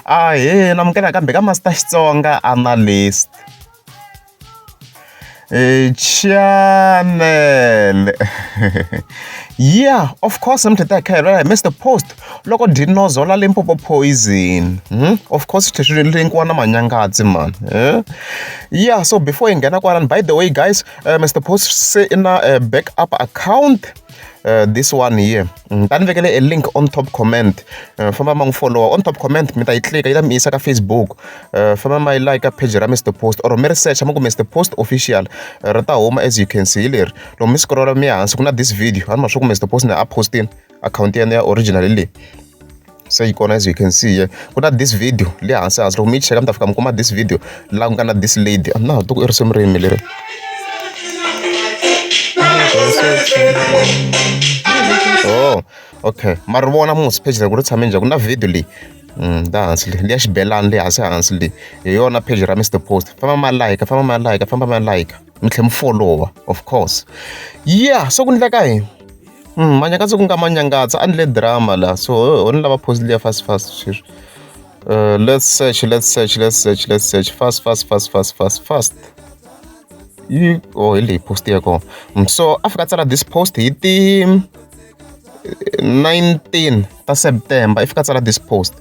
Ahee namukela kambe ka Master Xitsonga Analyst channel. Yeah, of course namuntlha hi ta hi kha hi lwela hi Mister Post loko Dinozo la Limpopo Poison. Of course swi tlhela swi linkiwa na Manyangatsi man. Yeah, so before hi nghena kwalano, by the way guys, Mister Post se i na backup account. This one here ta ni vekele a link on top comment. Famba ma n'wi followa on top comment, mi ta yi tlika yi ta mi yisa ka Facebook. Famba ma yi like page ra Mr Post or mi ri search mi ku Mr Post Official, ri ta huma. As you can see, hi leri. Loko mi scrolla mi ya hansi ku na this video, a ni ma swa ku Mr Post ni a postini akhawunti ya yena ya original hi leyi se yi kona. As you can see here ku na this video le hansi hansi. Loko mi yi cheka mi ta fika mi kuma this video laha ku nga na this lady. A na ha ku i risimu rini leri? Oh, okay, ma ri vona musi page leri ku ri tshame njhani? Ku na video leyi la hansi leyi, liya xibelani le hansi hansi leyi, hi yona page ra Mr Post. Famba ma like, famba ma like, famba ma like, mi tlhela mi followa, of course. Yeah, so ku ndleka yini? Manyangatsi ku nga Manyangatsa a ndle drama la, so ho ni lava post liya fast fast sweswi. Let's search, let's search, let's search, let's search fast fast fast fast fast fast. Yi, oh, hi leyi post ya kona. So a fika tsala this post hi ti 19 ta September. I fika tsala this post.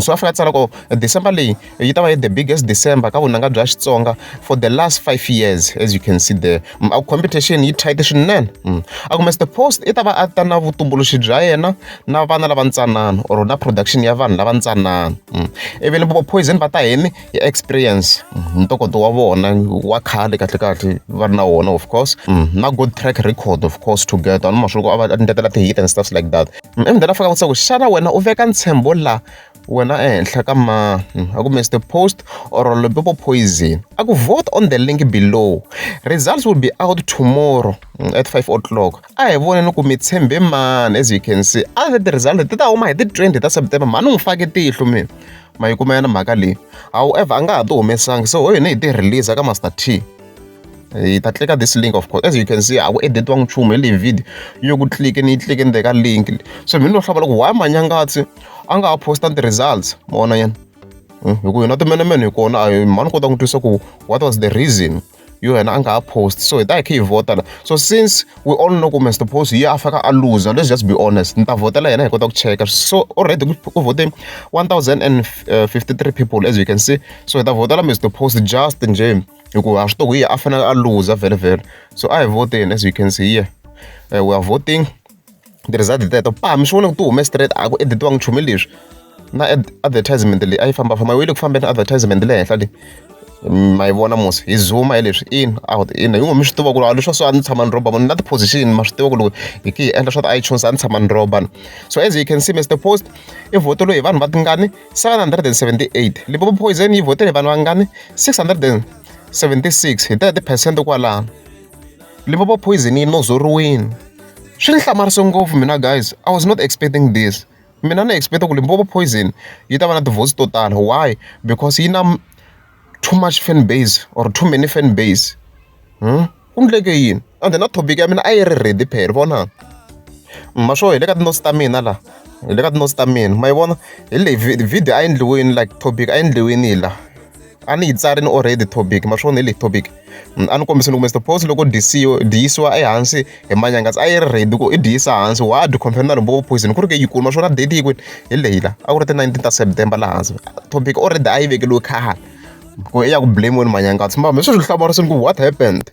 So a fika tsala ku December leyi yi ta va yi the biggest December ka vunanga bya Xitsonga for the last 5 years. As you can see there, a competition yi tight swinene. A ku Mr Post i ta va a ta na vutumbuluxi bya yena na vana lava ntsanana or na production ya vanhu lava ntsanana. Ivi Limpopo Poison va ta hini hi experience, ntokoto wa vona wa khale kahle kahle va ri na wona, of course, na good track record, of course, together. Ni maswo loko a va ndletela ti-hit and stuff like that. Ivi then a fika vutisa ku xana wena u veka ntshembo la wena ehenhla ka mani? A ku Mr Post or Limpopo Poison? A ku vote on the link below, results will be out tomorrow at 5 o'clock. A hi voneni ku mi tshembe mani. As you can see, a ti result ti ta huma hi ti 20 ta September. Mhani n'wi fake tihlo mina ma yi kuma yena mhaka leyi. However, a nga ha ti humesangi, so ho hina hi ti release ka Master T. Hi ta tlika this link, of course. As you can see, a ku editiwangi nchumu, hi leyi video yo ku tlike ni yi tlike ndzeni ka link. So mina no hlawula ku why Manyangatsi a nga ha posta ti-results ma vona yena, hi ku hina timenemene hi kona a hi mhani kota ku twisisa ku what was the reason yo yena a nga ha post. So hi ta hi kha hi vhota la. So since we all know ku Mr Post hi ye a fika a loser, let's just be honest, ni ta vhotela yena hi kota ku cheka. So already ku vote 1053 people, as you can see. So hi ta vhotela Mr Post just njhe hikuva ha swi tiva ku hi ye a fanele a loser vhele vhele. So a hi vhoteni. As you can see here, we are voting. Ti-result teto pa mi swi vona ku ti hume straight, a ku editiwangi nchumu leswi na advertisement leyi a yi fambafamba yi le ku fambeni. Advertisement le henhla leyi ma yi vona musi hi zoom hi leswi in out in hi mi swi tiva ku leswa so a ni tshama ni rhoba munhu na ti-position. Ma swi tiva ku loko hi ki hi endla swa ti-iTunes a ni tshama ni rhoba. So as you can see, Mr Post i vhoteliwe hi vanhu va tingani? 778. Limpopo Poison yi vhotele hi vanhu vangani? 676. Hi tele ti-percent kwalano Limpopo Poison yi nozoriwini. Swi ni hlamarise ngopfu mina guys, I was not expecting this. Mina ni expect ku Limpopo Poison yi ta va na ti-votes to tala. Why? Because yi na too much fan base or too many fan base. Ku ndleke yini? And na topic ya mina a yi ri ready phela. Vona ma swo hi le ka ti-notes ta mina la, hi le ka ti-notes ta mina ma yi vona hi leyi video a endliwini, like topic a endliwini hi la a ni yi tsarini already topic. Ma swi vona, hi leyi topic. A ni kombisini ku Mr Post loko dyisiwa dyisiwa ehansi hi Manyangatsi a yi ri ready ku i dyisa hansi wa dyi compare na Limpopo Poison ku ri ke yikulu. Ma swona date yi kwini? Hi leyi la, a ku ri ti 19 ta September la hansi. Topic already a yi vekeliwe khale ku i ya ku blame-weni Manyangatsi. Mara sweswi swi hlamarisini ku what happened,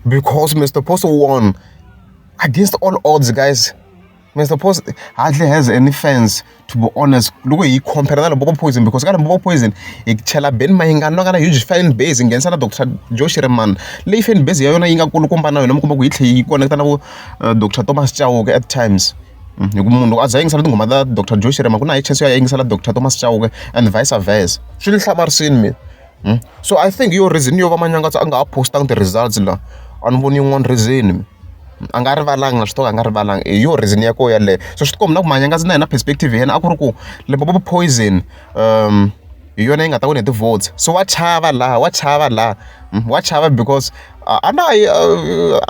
because Mr Post won against all odds, guys. Mr Post hardly has any fans, to be honest, loko hi compare na Limpopo Poison, because ka Limpopo Poison hi chela Ben Mayengani loyi a nga na huge fan base, hi nghenisa na Dr Joe Shirimani leyi fan base ya yona yi nga kulukumba na yona. Mi kuma ku yi tlhe yi connect na vo Dr Thomas Chauke at times, hi ku munhu loko a za yingisela tinghoma ta Dr Joe Shirimani ku na hi chance yo ya yingisela Dr Thomas Chauke and vice versa. Swi ni hlamarisini mina. So I think yo reason yo va Manyangatsi a nga ha postangi ti-results la, a ni voni yin'wana reason. A nga rivalanga na swi tiva, a nga rivalanga, hi yo reason ya koho yaleyo. So swi tikomba na ku Manyangatsi na yena perspective ya yena a ku ri ku Limpopo Poison hi yona yi nga ta wina hi ti-votes. So wa chava laha, wa chava laha, wa chava because a na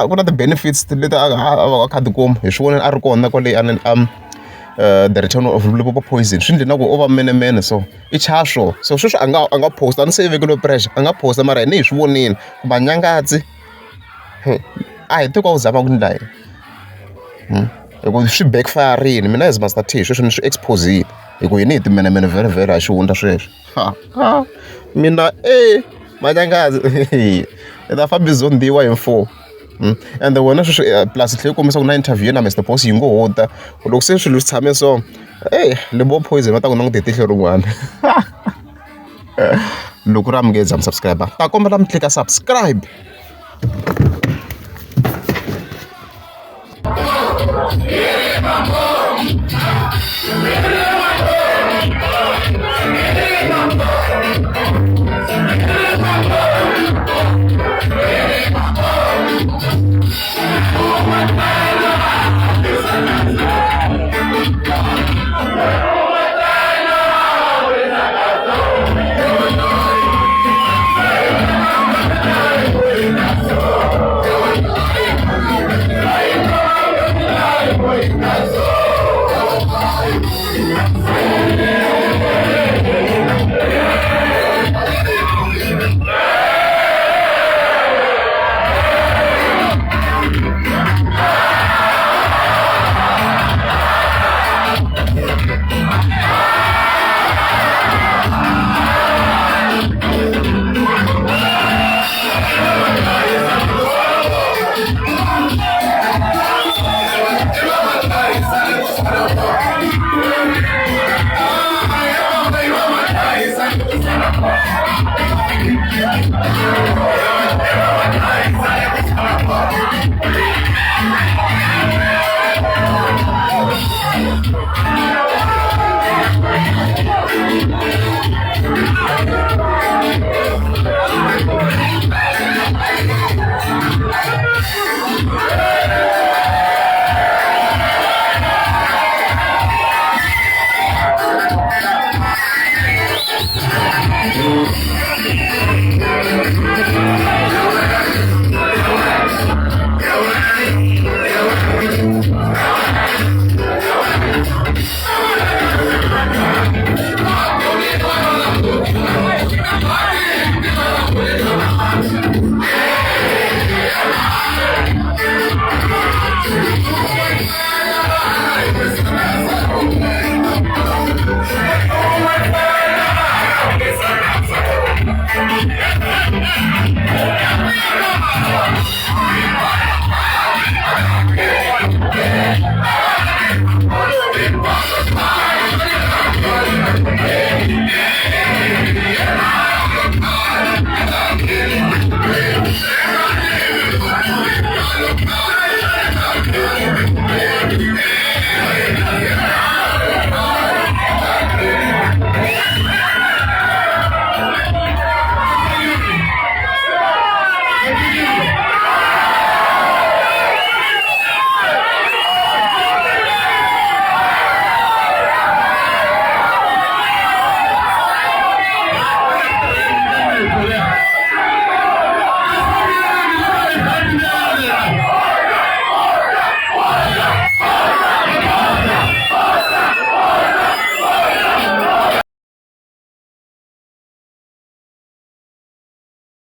ku na ti-benefits leti a va a kha a ti kuma. Hi swi vonile a ri kona kwale The Return of Limpopo Poison swi endle na ku o va menemene so i chaya swona so sweswi a nga a nga post a ni se i vekeliwe pressure a nga post mara hina hi swi vonile ku Manyangatsi a hi tiko u zama ku ndla yini hi ku swi backfire-rini mina as Master T sweswi ni swi expose-ile hi ku hina hi timenemene vhele vhele a xihundla sweswo ha mina e Manyangatsi i ta famba i zondiwa hi mfumo. Ende wena sweswi plus yi tlhela yi kombisa ku na interview na Mister Boss yi ngo ho ta loko se swilo swi tshame so eyi Limpopo Poison va ta ku languta hi tihlo rin'wana loko ri amukeza mi subscribe ta kombela mi tlika subscribe.